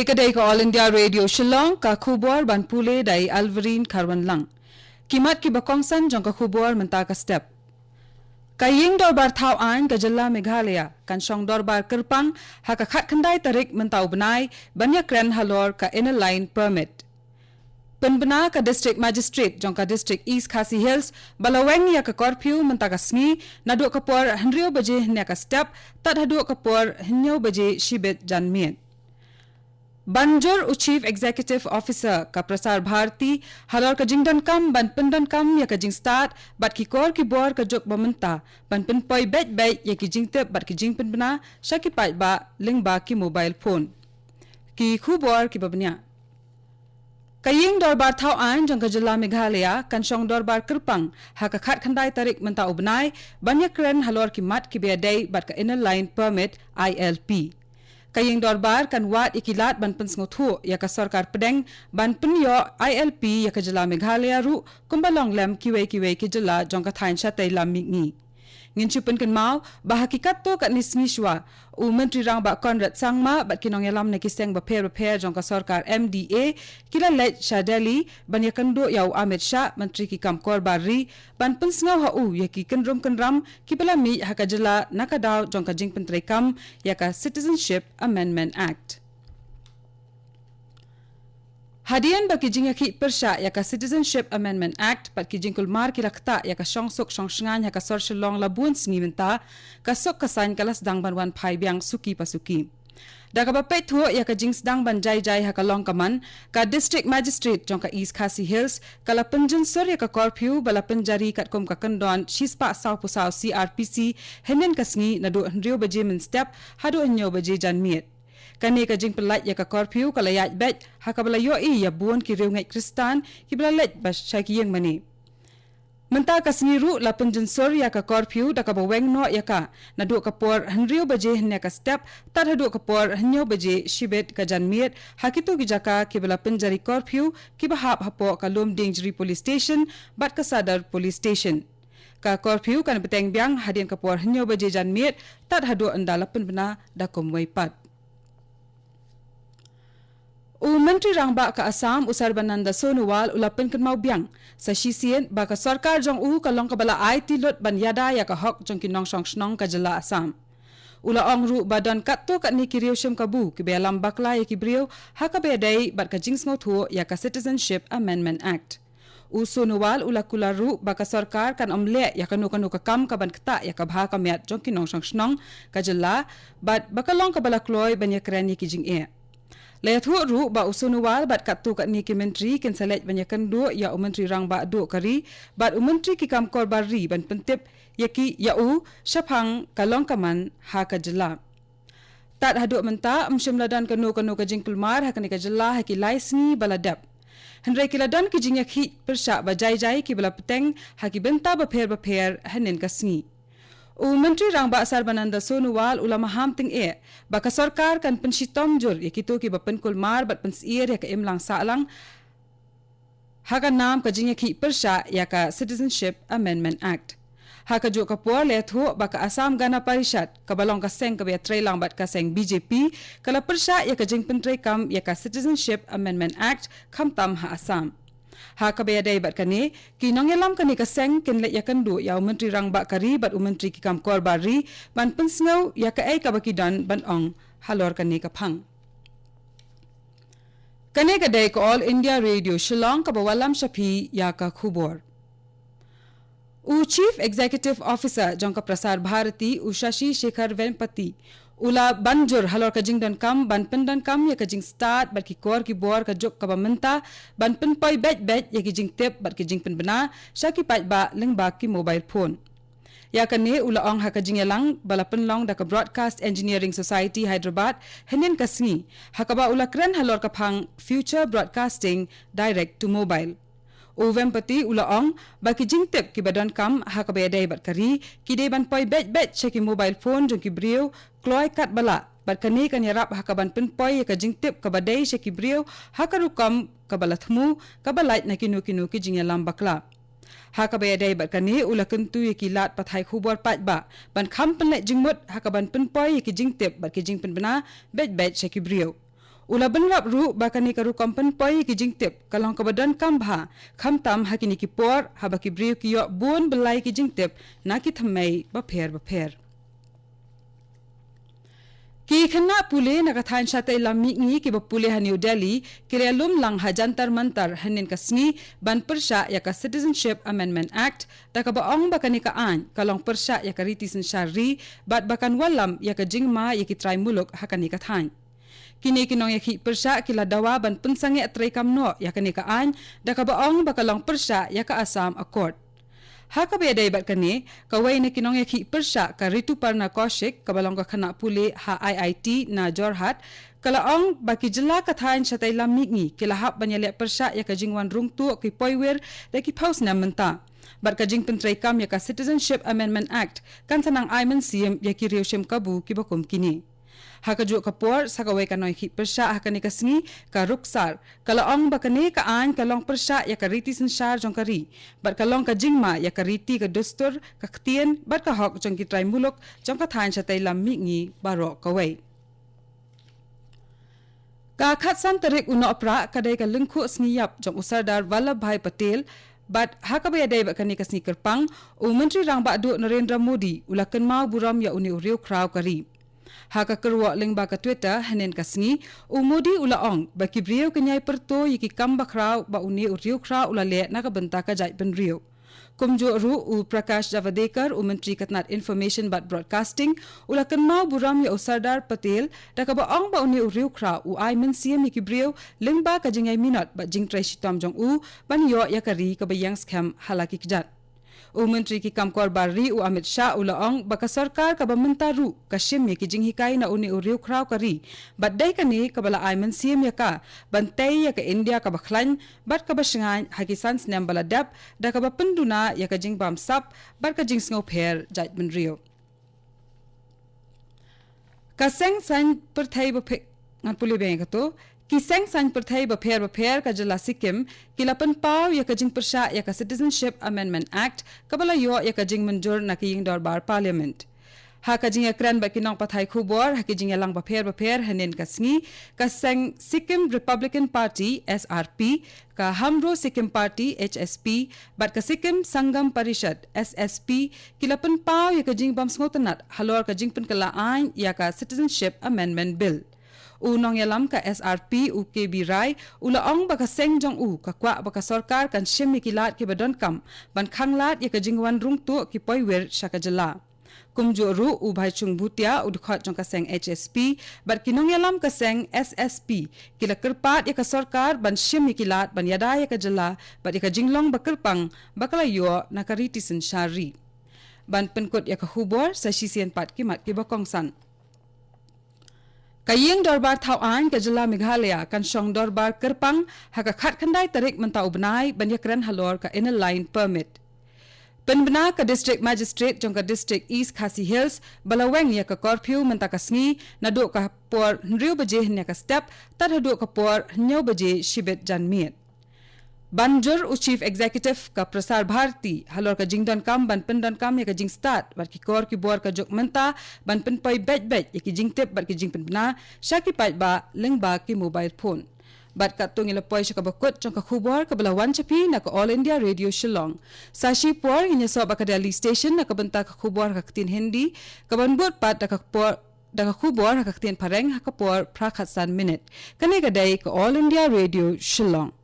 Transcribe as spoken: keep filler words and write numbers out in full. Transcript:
Ka dei ka All India Radio Shillong, ka khubor ban pule da i Alverine Kharwanlang. Ki mat kiba kongsan jong ka khubor mynta ka step. Ka ïing dorbar thaw aiñ ka jylla Meghalaya kan shong dorbar kyrpang ha ka khatkhyndai tarik mynta u bnai ban ïakren halor ka Inner Line Permit. Pynbna ka District Magistrate jong ka District East Khasi Hills ba la weng ïa ka curfew mynta ka sngi naduh ka por hynriew baje hynne ka step tad haduh ka por hynñiew baje shibit janmiet. Ban jur u Chief Executive Officer ka Prasar Bharati halor ka jingdonkam ban pyndonkam ïa ka jingstad bad ki kor ki bor ka juk ba mynta ban pynpoi beit beit ïa ki jingtip bad ki jingpynbna sha ki paidbah lyngba ki mobile phone. Ki khubor kiba bniah. Ka ïing dorbar thaw aiñ jong ka jylla Meghalaya kan shong dorbar kyrpang ha ka khatkhyndai tarik mynta u bnai ban ïakren halor ki mat kiba ïadei bad ka Inner Line Permit, I L P. Ka ïing dorbar kan wad ïa ki lad ban pynsngewthuh ïa ka sorkar pdeng ban pynïoh I L P ïa ka jylla Meghalaya ruh kumba long lem kiwei kiwei ki jylla jong ka thaiñ shatei lam mihngi. Ngin shu pynkynmaw ba ha ki katto katne sngi shuwa u Myntri Rangbah Conrad Sangma bad ki nongïalam na ki seng bapher bapher jong ka sorkar M D A ki la leit sha Delhi ban ïakynduh ïa u Amit Shah, Myntri ki kam kor bar ri, ban pynsngew ha u ïa ki kynrum kynram kiba la mih ha ka jylla na ka daw jong ka jingpyntreikam ïa ka Citizenship Amendment Act. Hadien ba ki jingïakhih pyrshah ïa ka Citizenship Amendment Act bad ki jingkulmar ki la ktah ïa ka shongsuk shongshngaiñ ha ka sor Shillong la bun sngi mynta, ka suk ka saiñ ka la sdang ban wan phai biang suki pa suki. Da kaba peit thuh ïa ka jingsdang ban jai jai ha ka long ka man, ka District Magistrate jong ka East Khasi Hills ka la pynjynsur ïa ka curfew ba la pynjari katkum ka kyndon shispah sawphew saw C R P C hynnin ka sngi naduh hynriew baje mynstep haduh hynñiew baje janmiet. Kane ka jingpyllait ïa ka curfew ka la ïaid beit ha kaba la ïohi ïa bun ki riewngeit Khristan kiba la leit ba sha ki ïing mane. Mynta ka sngi ruh la pynjynsur ïa ka curfew da kaba weng noh ïa ka naduh ka por hynriew baje hynne ka step tad haduh ka por hynñiew baje shibit ka janmiet ha kito ki jaka kiba la pynjari curfew kiba hap hapoh ka Lumdiengjri Police Station bad ka Sadar Police Station. Ka curfew kan bteng biang hadien ka por hynñiew baje janmiet tad haduh ynda la pynbna da kumwei pat. U Myntri Rangbah ka Assam, u Sarbananda Sonowal, u la pynkynmaw biang sa shisien ba ka sorkar jong u ka long kaba la aiti lut ban ïada ïa ka hok jong ki nongshong shnong ka jylla Assam. U la ong ruh ba don katto katne ki riew shim kabu kiba ïalam bakla ïa ki briew ha kaba ïadei bad ka jingsngewthuh ïa ka Citizenship Amendment Act. U Sonowal u la kular ruh ba ka sorkar kan ym leh ïa kano kano ka kam kaban ktah ïa ka bha ka miat jong ki nongshong shnong ka jylla bad ba ka long kaba la kloi ban ïakren ïa ki jingeh. La ïathuh ruh ba u Sonowal bad katto katne ki myntri kin sa leit ban ïakynduh ïa u Myntri Rangbah Duh ka ri bad u Myntri ki kam kor bar ri ban pyntip ïa ki ïa u shaphang ka long ka man ha ka jylla. Tad haduh mynta ym shym la don kano kano ka jingkulmar ha kane ka jylla ha ki lai sngi ba la dep. Hynrei ki la don ki jingïakhih pyrshah ba jai jai kiba la bteng ha ki bynta bapher bapher hynnin ka sngi. U Myntri Rangbah Sarbananda Sonowal u la maham tyngeh ba ka sorkar kan pynshitom jur ïa kito kiba pynkulmar bad pynsyier ïa ka imlang sahlang ha ka nam ka jingïakhih pyrshah ïa ka Citizenship Amendment Act. Ha kajuh ka por la ïathuh ba ka Assam Gana Parishad kaba long ka seng kaba ïatreilang bad ka seng B J P ka la pyrshah ïa ka jingpyntreikam ïa ka Citizenship Amendment Act khamtam ha Assam. Ha kaba ïadei bad kane, ki nongïalam kane ka seng kin leit ïakynduh ïa u Myntri Rangbah ka ri bad u Myntri ki kam kor bar ri ban pynsngew ïa kaei kaba ki don ban ong halor kane ka phang. Kane ka dei ka All India Radio Shillong kaba wallam sha phi ïa ka khubor. U Chief Executive Officer jong ka Prasar Bharati, u Shashi Shekhar Vempati, u la ban jur halor ka jingdonkam ban pyndonkam ïa ka jingstad bad ki kor ki bor ka juk kaba mynta ban pynpoi beit beit ïa ki jingtip bad ki jingpynbna sha ki paidbah lyngba ki mobile phone. Ïa kane u la ong ha ka jingïalang ba la pynlong da ka Broadcast Engineering Society Hyderabad hynnin ka sngi, ha kaba u la kren halor ka phang Future Broadcasting Direct to Mobile. U Vempati u la ong ba ki jingtip kiba donkam ha kaba ïadei bad ka ri ki dei ban poi beit beit sha ki mobile phone jong ki briew kloi katba lah bad kane kan ïarap ha kaban pynpoi ïa ka jingtip kaba dei sha ki briew ha ka rukom kaba la thmu kaba lait na kino kino ki jingïalam bakla. Ha kaba ïadei bad kane u la kyntu ïa ki lad pathai khubor paidbah ban kham pynleit jingmut ha kaban pynpoi ïa ki jingtip bad ki jingpynbna beit beit sha ki briew. U la bynrap ruh ba kane ka rukom pynpoi ïa ki jingtip ka long kaba donkam bha, khamtam ha kine ki por haba ki briew ki ïoh bun byllai ki jingtip na ki thymmei bapher bapher. Ki khynnah pule na ka thaiñ shatei lam mihngi kiba pule ha New Delhi ki la lum lang ha Jantar Mantar hynnin ka sngi ban pyrshah ïa ka Citizenship Amendment Act, da kaba ong ba kane ka aiñ ka long pyrshah ïa ka riti synshar ri bad ba kan wallam ïa ka jingma ïa ki trai muluk ha kane ka thaiñ. Kine ki nongïakhih pyrshah ki la dawa ban pynsangeh treikam noh ïa kane ka aiñ, da kaba ong ba ka long pyrshah ïa ka Assam Accord. Ha kaba ïadei bad kane, kawei na ki nongïakhih pyrshah ka Rituparna Kaushik, kaba long ka khynnah pule ha I I T na Jorhat, ka la ong ba ki jylla ka thaiñ shatei lam mihngi ki la hap ban ïaleh pyrshah ïa ka jingwan rung tuh ki poiwir da ki phew snem mynta. Bad ka jingpyntreikam ïa ka Citizenship Amendment Act kan sa nang ai mynsiem ïa ki riew shim kabu kiba kum kine. Ha kajuh ka por, sa kawei ka nongïakhih pyrshah ha kane ka sngi, ka Ruksar, ka la ong ba kane ka aiñ ka long pyrshah ïa ka riti synshar jong ka ri bad ka long ka jingma ïa ka riti, ka dustur, ka ktien bad ka hok jong ki trai muluk jong ka thaiñ shatei lam mihngi baroh kawei. Ka khatsan tarik u Nohprah ka dei ka lyngkhuh sngi ïap jong u Sardar Vallabhbhai Patel, bad ha kaba ïadei bad kane ka sngi kyrpang, u Myntri Rangbah Duh Narendra Modi u la kynmaw burom ïa une u riewkhraw ka ri. Ha ka kyrwoh lyngba ka Twitter hynnin ka sngi, u Modi u la ong ba ki briew ki ïai pyrto ïa ki kam bakhraw ba une u riewkhraw u la leh na ka bynta ka jaitbynriew. Kumjuh ruh u Prakash Javadekar, u Myntri ka tnat Information bad Broadcasting, u la kynmaw burom ïa u Sardar Patel, da kaba ong ba une u riewkhraw u ai mynsiem ïa ki briew lyngba ka jingïai minot bad jingtrei shitom jong u ban ïoh ïa ka ri kaba ïeng skhem ha la ki kjat. U Myntri ki kam kor bar ri u Amit Shah u la ong ba ka sorkar kaba mynta ruh ka shim ïa ki jinghikai na une u riewkhraw ka ri, bad dei kane kaba la ai mynsiem ïa ka ban tei ïa ka India kaba khlaiñ bad kaba shngaiñ ha ki san snem ba la dep, da kaba pynduna ïa ka jingbamsap bad ka jingsngewpher jaitbynriew. Ka seng saiñ pyrthei bapher, ngan pule biang ïa kato. Ki seng saiñ pyrthei bapher bapher ka jylla Sikkim ki la pynpaw ïa ka jingpyrshah ïa ka Citizenship Amendment Act, kaba la ïoh ïa ka jingmynjur na ka ïing dorbar Parliament. Ha ka jingïakren bad ki nongpathai khubor ha ki jingïalang bapher bapher hynnin ka sngi, ka seng Sikkim Republican Party, S R P, ka Hamro Sikkim Party, H S P, bad ka Sikkim Sangam Parishad, S S P, ki la pynpaw ïa ka jingbymsngewtynnat halor ka jingpynkylla aiñ ïa ka Citizenship Amendment Bill. U nongïalam ka S R P, u K B Rai, u la ong ba ka seng jong u ka kwah ba ka sorkar kan shim ïa ki lad kiba donkam ban khanglad ïa ka jingwan rung tuh ki poiwir sha ka jylla. Kumjuh ruh u Bhaichung Bhutia, u dkhot jong ka seng H S P, bad ki nongïalam ka seng S S P ki la kyrpad ïa ka sorkar ban shim ïa ki lad ban ïada ïa ka jylla bad ïa ka jinglong ba kyrpang ba ka la ïoh na ka riti synshar ri. Ban pynkut ïa ka khubor, sa shisien pat ki mat kiba kongsan. Ka ïing dorbar thaw aiñ ka jylla Meghalaya kan shong dorbar kyrpang ha ka khatkhyndai tarik mynta u bnai ban ïakren halor ka Inner Line Permit. Pynbna ka District Magistrate jong ka District East Khasi Hills ba la weng ïa ka curfew mynta ka sngi naduh ka por hynriew baje hynne ka step tad haduh ka por hynñiew baje shibit janmiet. Ban jur u Chief Executive ka Prasar Bharati halor ka jingdonkam ban pyndonkam ïa ka jingstad bad ki kor ki bor ka juk mynta ban pynpoi beit beit ïa ki jingtip bad ki jingpynbna sha ki paidbah lyngba ki mobile phone. Bad katto ngi la poi sha kaba kut jong ka khubor kaba la wan sha phi na ka All India Radio Shillong. Sa shi por ngin ïasoh bad ka Delhi Station na ka bynta ka khubor ha ka ktien Hindi, kaban bud pat da ka por, da ka khubor ha ka ktien Phareng ha ka por phra khatsan minit. Kane ka dei ka All India Radio Shillong.